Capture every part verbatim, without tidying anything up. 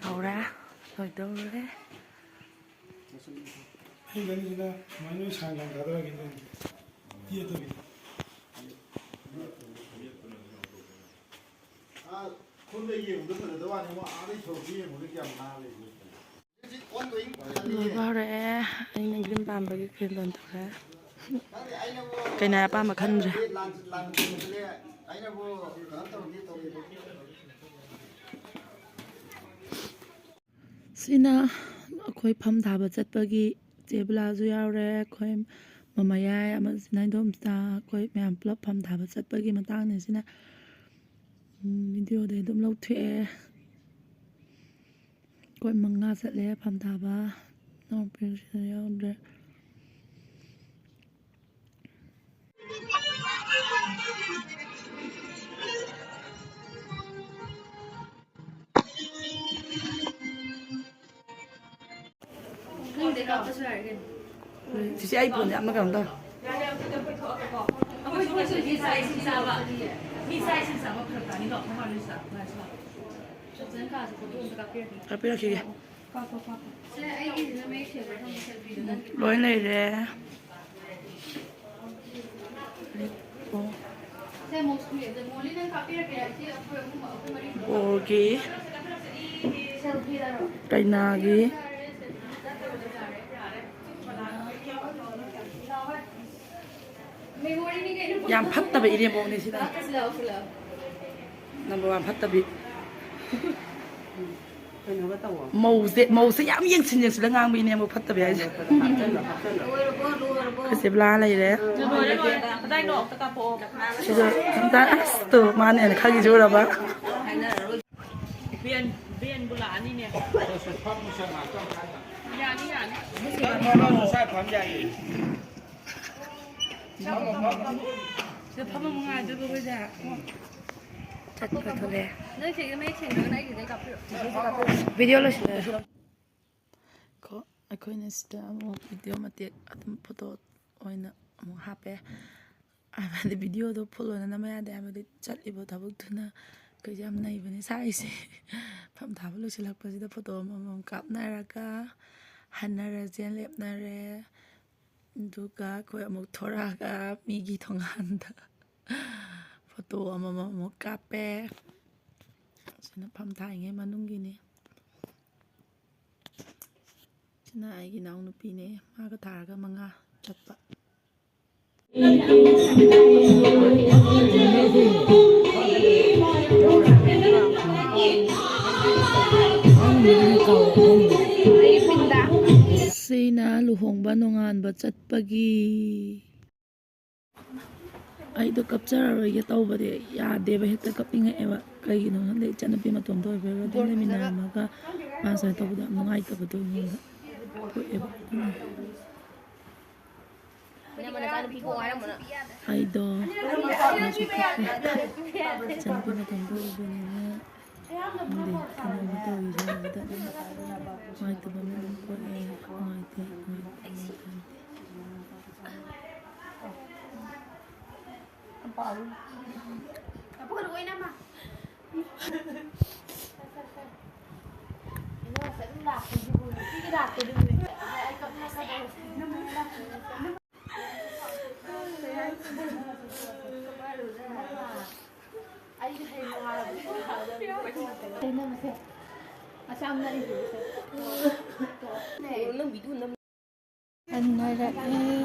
ꯍꯧꯔꯦ꯫ ꯂꯣꯏꯗꯧꯔꯦ꯫ ꯑꯩ ꯒꯥꯔꯤꯁꯤꯅ ꯁꯨꯃꯥꯏꯅ ꯂꯣꯏ ꯁꯥꯡ ꯁꯥꯡ ꯊꯥꯗꯔꯛꯑꯒꯦ ꯅꯪꯒꯤ ꯇꯦꯠꯇꯕꯤꯗ꯫ ꯑꯥ, ꯈꯨꯟꯗ ꯌꯦꯡꯕꯗ ꯐꯖꯗꯕ ꯋꯥꯅꯤ, ꯑꯃꯨꯛ ꯑꯥꯗꯩ ꯁꯣꯔꯣꯛꯇ ꯌꯦꯡꯕꯗ ꯀꯌꯥꯝ ꯅꯥꯜꯂꯤ꯫ ꯂꯣꯏꯕ ꯍꯧꯔꯛꯑꯦ꯫ ꯑꯩꯅ ꯒ꯭ꯔꯤꯟ ꯄꯥꯝꯕꯒꯤ ꯒ꯭ꯔꯤꯟ ꯑꯣꯟꯊꯣꯛꯈ꯭ꯔꯦ꯫ ꯀꯩꯅꯥ ꯑꯄꯥꯝꯕ ꯈꯟꯗ꯭ꯔꯦ꯫ ꯁꯤꯅ ꯑꯩꯈꯣꯏ ꯐꯝ ꯊꯥꯕ ꯆꯠꯄꯒꯤ ꯆꯦ ꯕꯂꯥꯁꯨ ꯌꯥꯎꯔꯦ, ꯑꯩꯈꯣꯏ ꯃꯃꯥꯌꯥꯏ ꯑꯃꯁꯤꯅ ꯏꯟꯗꯣꯝꯆꯥ, ꯑꯩꯈꯣꯏ ꯃꯌꯥꯝ ꯄꯨꯂꯞ ꯐꯝ ꯊꯥꯕ ꯆꯠꯄꯒꯤ ꯃꯇꯥꯡꯅꯦ ꯁꯤꯅ꯫ ꯎꯝ, ꯚꯤꯗꯤꯑꯣꯗꯩ ꯑꯗꯨꯝ ꯂꯧꯊꯣꯛꯑꯦ꯫ ꯑꯩꯈꯣꯏ ꯃꯉꯥ ꯆꯠꯂꯦ ꯐꯝ ꯊꯥꯕ꯫ ꯏꯅꯥꯎꯄꯤꯁꯤꯅ ꯌꯥꯎꯗ꯭ꯔꯦ꯫ ꯆꯤꯆꯦ, ꯑꯩ ꯐꯣꯟꯁꯦ ꯑꯃ ꯀꯩꯅꯣ ꯇꯧꯔꯦ꯫ ꯀꯥꯞꯄꯤꯔꯛꯈꯤꯒꯦ꯫ ꯂꯣꯏ ꯂꯩꯔꯦ꯫ ꯑꯣ꯫ ꯕꯣꯔꯒꯤ, ꯀꯩꯅꯥꯒꯤ꯫ ꯌꯥꯝ ꯐꯠꯇꯕ ꯏꯅꯦꯝꯕꯣꯛꯅꯤ ꯁꯤꯅ꯫ ꯅꯝꯕꯔ ꯋꯥꯟ ꯐꯠꯇꯕꯤ꯫ ꯀꯩꯅꯣꯒ ꯇꯧꯋꯣ꯫ ꯃꯧꯁꯦ, ꯃꯧꯁꯦ ꯌꯥꯝ ꯌꯦꯡꯁꯤꯟ ꯌꯦꯡꯁꯤꯜꯂ ꯉꯥꯡꯕ ꯏꯅꯦꯝꯕꯣꯛ ꯐꯠꯇꯕꯤ ꯍꯥꯏꯁꯦ꯫ ꯍꯥꯞꯆꯜꯂꯣ, ꯍꯥꯞꯆꯜꯂꯣ꯫ ꯑꯩꯈꯣꯏ ꯆꯦ ꯕꯂꯥ ꯂꯩꯔꯦ꯫ ꯂꯣꯏꯔꯦ, ꯂꯣꯏꯔꯦ꯫ ꯀꯗꯥꯏꯅꯣ? ꯑꯝꯇ ꯀꯥꯞꯄꯛꯑꯣ꯫ ꯁꯤꯁꯨ ꯑꯝꯇ, ꯑꯁ, ꯇꯨ, ꯃꯥꯅ ꯍꯦꯟꯅ ꯈꯪꯉꯤꯁꯦ ꯎꯔꯕ? ꯕꯦꯟ, ꯕꯦꯟꯕꯨ ꯂꯥꯛꯑꯅꯤꯅꯦ꯫ ꯌꯥꯅꯤ, ꯌꯥꯅꯤ꯫ ꯁ꯭ꯋꯥꯏ ꯐꯝ ꯌꯥꯏꯌꯦ꯫ ꯁꯤꯗ ꯐꯝꯃ ꯑꯃꯨꯛ ꯉꯥꯏꯗꯣꯏꯕ ꯑꯩꯈꯣꯏꯁꯦ꯫ ꯆꯠꯈ꯭ꯔ ꯊꯣꯛꯂꯛꯑꯦ꯫ ꯅꯣꯏ ꯆꯦꯒꯤ ꯃꯌꯦꯛ ꯁꯦꯡꯗ꯭ꯔꯒꯅ ꯑꯩꯒꯤꯗꯩ ꯀꯥꯞꯄꯤꯔꯣ꯫ ꯚꯤꯗꯤꯑꯣ ꯂꯣꯏꯁꯤꯜꯂꯦ꯫ ꯀꯣ, ꯑꯩꯈꯣꯏꯅ ꯁꯤꯗ ꯑꯃꯨꯛ ꯚꯤꯗꯤꯑꯣ ꯃꯇꯦꯛ ꯑꯗꯨꯝ ꯐꯣꯇꯣ ꯑꯣꯏꯅ ꯑꯃꯨꯛ ꯍꯥꯞꯄꯦ꯫ ꯍꯥꯏꯕꯗꯤ ꯚꯤꯗꯤꯑꯣꯗꯣ ꯐꯨꯜ ꯑꯣꯏꯅ ꯅꯝꯕ ꯌꯥꯗꯦ, ꯍꯥꯏꯕꯗꯤ ꯆꯠꯂꯤꯕ ꯊꯕꯛꯇꯨꯅ ꯑꯩꯈꯣꯏꯁꯦ ꯌꯥꯝ ꯅꯩꯕꯅꯦ ꯁꯥꯔꯤꯁꯦ꯫ ꯐꯝ ꯊꯥꯕ ꯂꯣꯏꯁꯤꯜꯂꯛꯄꯁꯤꯗ ꯐꯣꯇꯣ ꯑꯃꯃꯝ ꯀꯥꯞꯅꯔꯒ ꯍꯟꯅꯔꯁꯦꯅ ꯂꯦꯞꯅꯔꯦ꯫ ꯑꯗꯨꯒ ꯑꯩꯈꯣꯏ ꯑꯃꯨꯛ ꯊꯣꯔꯛꯑꯒ ꯃꯤꯒꯤ ꯊꯣꯡꯒꯥꯟꯗ ꯐꯣꯇꯣ ꯑꯃꯃꯝ ꯑꯃꯨꯛ ꯀꯥꯞꯄꯦ꯫ ꯁꯤꯅ ꯐꯝ ꯊꯥꯔꯤꯉꯩ ꯃꯅꯨꯡꯒꯤꯅꯤ꯫ ꯁꯤꯅ ꯑꯩꯒꯤ ꯏꯅꯥꯎꯅꯨꯄꯤꯅꯦ, ꯃꯥꯒ ꯊꯥꯔꯒ ꯃꯉꯥ ꯆꯠꯄ꯫ ꯁꯤꯅ ꯂꯨꯍꯣꯡꯕ ꯅꯣꯡꯉꯥꯟꯕ ꯆꯠꯄꯒꯤ꯫ ꯑꯩꯗꯣ ꯀꯞꯆꯔꯔꯣꯏꯒꯦ ꯇꯧꯕꯗꯤ ꯌꯥꯗꯦꯕ, ꯍꯦꯛꯇ ꯀꯞꯅꯤꯡꯉꯛꯑꯦꯕ꯫ ꯀꯩꯒꯤꯅꯣ ꯈꯪꯗꯦ, ꯏꯆꯟꯅꯨꯄꯤ ꯃꯇꯣꯝꯇ ꯑꯣꯏꯕꯩꯔꯥ, ꯑꯗꯨꯝ ꯂꯩꯃꯤꯟꯅꯔꯝꯃꯒ ꯃꯥ ꯁꯨꯃꯥꯏꯅ ꯇꯧꯕꯗꯣ ꯌꯥꯝ ꯅꯨꯡꯉꯥꯏꯇꯕꯗꯣ ꯑꯩꯉꯣꯟꯗ ꯄꯣꯛꯑꯦꯕ꯫ ꯑꯗꯨꯅ ꯑꯩꯗꯣ ꯏꯆꯟꯅꯨꯄꯤ ꯃꯇꯣꯝꯇ ꯑꯣꯏꯕꯅꯤꯅ ꯈꯪꯗꯦ, ꯀꯩꯅꯣꯝꯃ ꯇꯧꯔꯤꯁꯦ ꯍꯧꯖꯤꯛꯇ ꯑꯗꯨꯝ ꯅꯨꯡꯉꯥꯏꯇꯕ ꯑꯃ ꯑꯗꯨꯝ ꯄꯣꯛꯑꯦ꯫ ꯅꯨꯡꯉꯥꯏꯇꯦ, ꯅꯨꯡꯉꯥꯏꯇꯦ, ꯅꯨꯡꯉꯥꯏꯇꯦ꯫ ꯍꯟꯅꯔꯛꯑꯦ꯫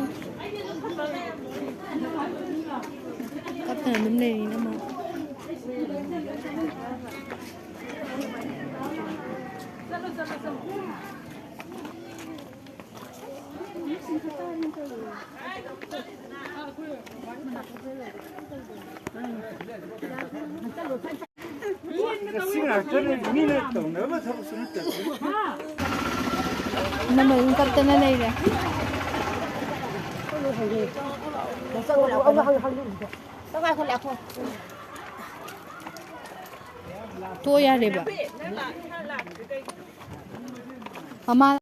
ꯀꯞꯇꯅ ꯑꯗꯨꯝ ꯂꯩꯔꯤ ꯏꯅꯝꯃ꯫ ꯉꯁꯤ ꯉꯥꯛꯇꯅꯦ, ꯃꯤꯅ ꯇꯧꯅꯕ ꯊꯕꯛꯁꯨ ꯅꯠꯇꯕ꯫ ꯏꯅꯝꯃ ꯑꯗꯨꯝ ꯀꯞꯇꯅ ꯂꯩꯔꯦ꯫ ꯇꯣ ꯌꯥꯔꯦꯕ꯫ ꯃꯃꯥ